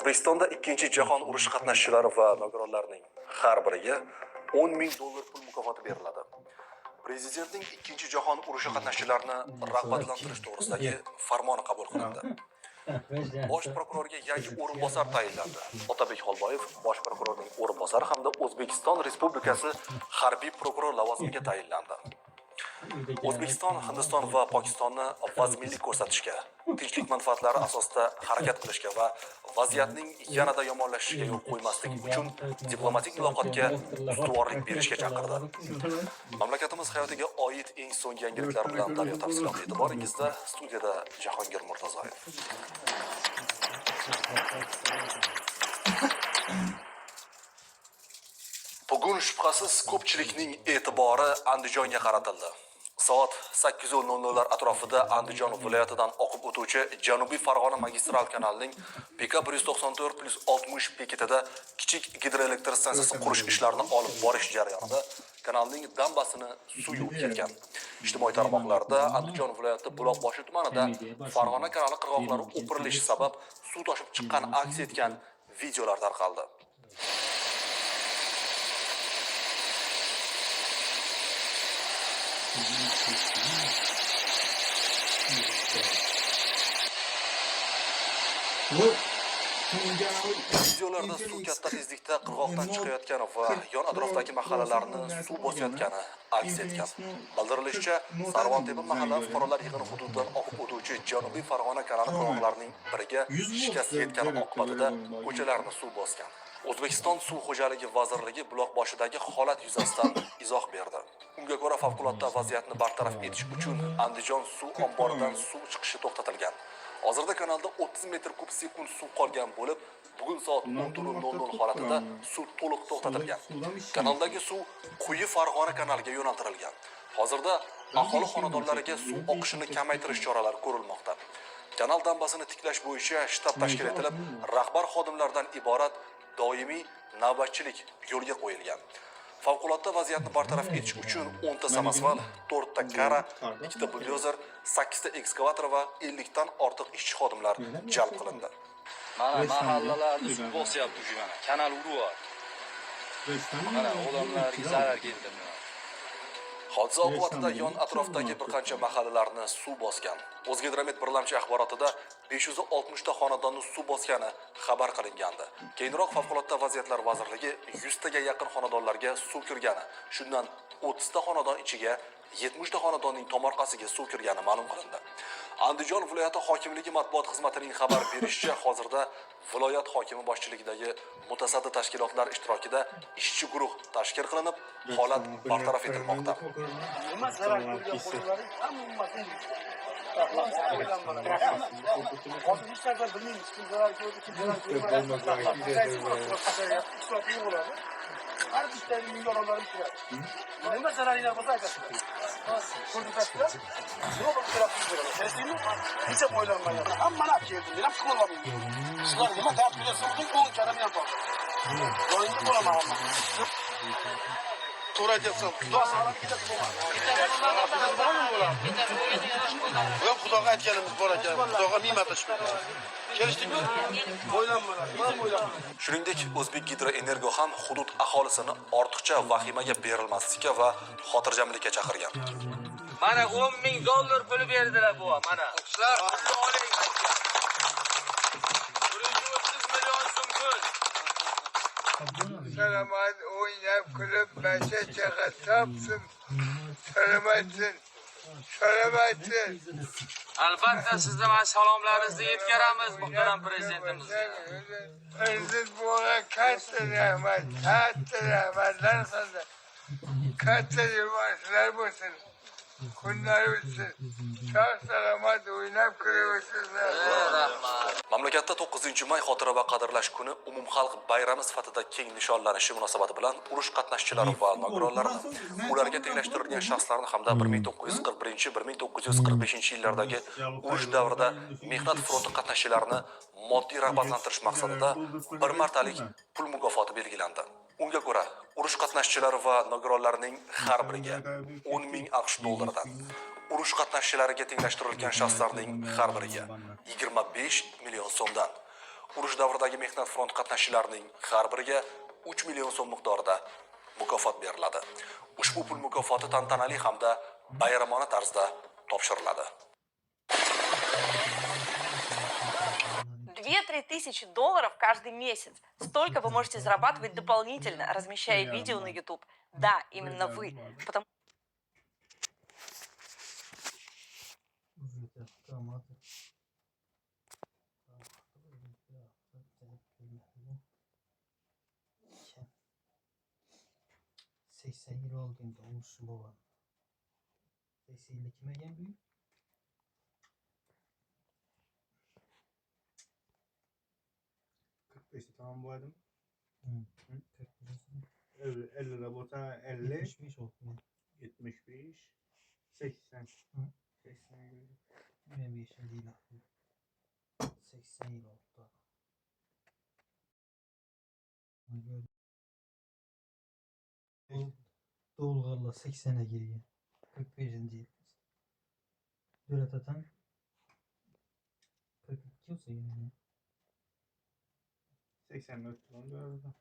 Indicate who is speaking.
Speaker 1: O'zbekistonda Ikkinchi jahon urushi qatnashchilari va nogironlarining har biriga 10 ming dollar pul mukofoti beriladi. Prezidentning Ikkinchi jahon urushi qatnashchilarini rag'batlantirish to'g'risidagi farmoni qabul qilindi. Bosh prokurorga yangi o'rinbosar tayinlandi. Otabek Xolboyev bosh prokurorning o'rinbosari hamda O'zbekiston Respublikasi harbiy prokuror lavozimiga tayinlandi. O'zbekiston, Hindiston va Pokistonni vazminlik ko'rsatishga, tinchlik manfaatlari asosida harakat qilishga va vaziyatning yanada yomonlashishiga yo'l qo'ymaslik uchun diplomatik muloqotga ustuvorlik berishga chaqirdi. Mamlakatimiz hayotiga oid eng so'nggi yangiliklar bilan Daryo tafsiloti e'tiboringizda. Studiyada Jahongir Murtazoyev. Bugun shubhasiz ko'pchilikning e'tibori Andijonga qaratildi. Soat 8:00 lar atrofida Andijon viloyatidan oqib o'tuvchi Janubiy Farg'ona magistral kanalining PK 194+60 bekatida kichik gidroelektr stansiyasi qurish ishlarini olib borish jarayonida kanalning dambasini suv yuvib ketgan. Ijtimoiy tarmoqlarda Andijon viloyati Buloqboshi tumanida Farg'ona kanali qirg'oqlari o'pirilishi sabab suv toshib chiqqan aks etgan videolar tarqaldi.
Speaker 2: Bu
Speaker 1: Videolarda suv katta tezlikda qirg'oqdan chiqayotgani va yon atrofdagi mahallalarni suv bosayotgani aks etgan. Bildirilishicha, Sarvontepa mahalla fuqarolar yig'ini hududidan oqib o'tuvchi Janubiy Farg'ona kanali qirg'oqlarining biriga shikast yetgani oqibatida ko'chalarni suv bosgan. O'zbekiston Suv xo'jaligi vazirligi Buloqboshidagi holat yuzasidan izoh berdi. Unga ko'ra, favqulodda vaziyatni bartaraf etish uchun Andijon suv omboridan suv chiqishi to'xtatilgan. Hozirda kanalda 30 metr kub sekund suv qolgan bo'lib, bugun soat 14:00 holatida suv to'liq to'xtatilgan. Kanaldagi suv Quyi Farg'ona kanaliga yo'naltirilgan. Hozirda aholi xonadonlariga suv oqishini kamaytirish choralari ko'rilmoqda. Kanal dambasini tiklash bo'yicha shtab tashkil etilib, rahbar xodimlardan iborat doimiy navbatchilik yo'lga qo'yilgan. Favqulodda vaziyatni bartaraf etish uchun 10 ta samosval, 4 ta kara, 2 ta buldozer, 8 ta ekskavator va 50 dan ortiq ishchi xodimlar jalb qilindi.
Speaker 3: Mana mahallalarni suv bosyapti shu mana. Kanal uryapti. Mana odamlarga zarar keltirdi.
Speaker 1: Hodisa oqibatida yon atrofdagi bir qancha mahallalarni suv bosgan. O'zgidromet birlamchi axborotida 560 ta xonadonni suv bosgani xabar qilingandi. Keyinroq Favqulodda vaziyatlar vazirligi 100 taga yaqin xonadonlarga suv kirgani, shundan 30 ta xonadon ichiga 70 ta xonadonning tomorqasiga suv kirgani ma'lum qilindi. Andijon viloyati hokimligi matbuot xizmatining xabar berishicha, hozirda viloyat hokimi boshchiligidagi mutasaddi tashkilotlar ishtirokida ishchi guruh tashkil qilinib, holat bartaraf etilmoqda.
Speaker 4: Nima zarar ko'rgan qo'riqlarning hammasini hozir hech narsa bilmaymiz, kim zarar ko'rdi, kim zarar ko'rmadi. Bo'ladi. Har bitta uyga odamlarimiz kiradi. Nima zararinglar bo'lsa aytasizlar. Ko'rsatasizlar. Nima bo'lib kerakli bo'ladi. Kelishdingmi? Hech ham o'ylanmagan. Hammani olib keldim. Men ham chiqib olmayman. Sizlar nima dard bersa, 10 karra men ham tortaman. Joyimda bo'laman hamma. To'g'ri aytyapsan. Xudo saqlab ketadi bo'lmadi. Ketadi bormi bo'ladi? Bu ham Xudoga aytganimiz bor ekan. Xudoga ming marta shukr. Kelishdikmi? O'ylanmalar. Nima o'ylanmalar?
Speaker 1: Shuningdek, O'zbek Gidroenergo ham hudud aholisini ortiqcha vahimaga berilmaslikka va xotirjamlikka chaqirgan.
Speaker 3: Mana 10 ming dollar puli berdilar bu mana. Sizlar oling. 130 million so'm pul.
Speaker 5: Salomat o'ynab kulib barcha chaqa topsin, salomatsin, salomatsin.
Speaker 3: Albatta sizni mana salomlaringizni yetkazamiz muhtaram prezidentimizga.
Speaker 5: Prezident buvaga katta rahmat, katta rahmatlar qildi. Katta yo'lbarslar bo'lsin. Kunlar o'tsin. Sog' salomat o'ynab kulib o'tsinlar.
Speaker 3: Rahmat.
Speaker 1: Mamlakatda 9-may xotira va qadrlash kuni umumxalq bayrami sifatida keng nishonlanishi munosabati bilan urush qatnashchilari va nogironlarini, ularga tenglashtirilgan shaxslarni hamda 1941-1945 yillardagi urush davrida mehnat fronti qatnashchilarini moddiy rag'batlantirish maqsadida bir martalik pul mukofoti belgilandi. Unga ko'ra, urush qatnashchilari va nogironlarining har biriga 10 ming AQSh dollaridan, urush qatnashchilariga tenglashtirilgan shaxslarning har biriga 25 million so'mdan, Urush davridagi mehnat front qatnashchilarining har biriga 3 million so'm miqdorida mukofot beriladi. Ushbu pul mukofoti tantanali hamda bayramona tarzda topshiriladi.
Speaker 2: 2-3 тысячи долларов каждый месяц. Столько вы можете зарабатывать дополнительно, размещая видео на YouTube. Да, именно вы. Потому
Speaker 6: Seksen yıl oldu olmuşsun baba. 80 yılda kime gen büyük?
Speaker 7: Kırk beşte tamam bu adım.
Speaker 6: Hı.
Speaker 7: Hı.
Speaker 6: 45.
Speaker 7: 50, 50 de bota 50,
Speaker 6: 75 oldu. Yani.
Speaker 7: 75, 80.
Speaker 6: Hı.
Speaker 7: 80 gibi.
Speaker 6: Benim yaşım değil abi. 80 yıl oldu. Doğulgarla 80'e giriyor. 45. yıl. Dölet atan 42 olsa yine.
Speaker 7: 84 lan da.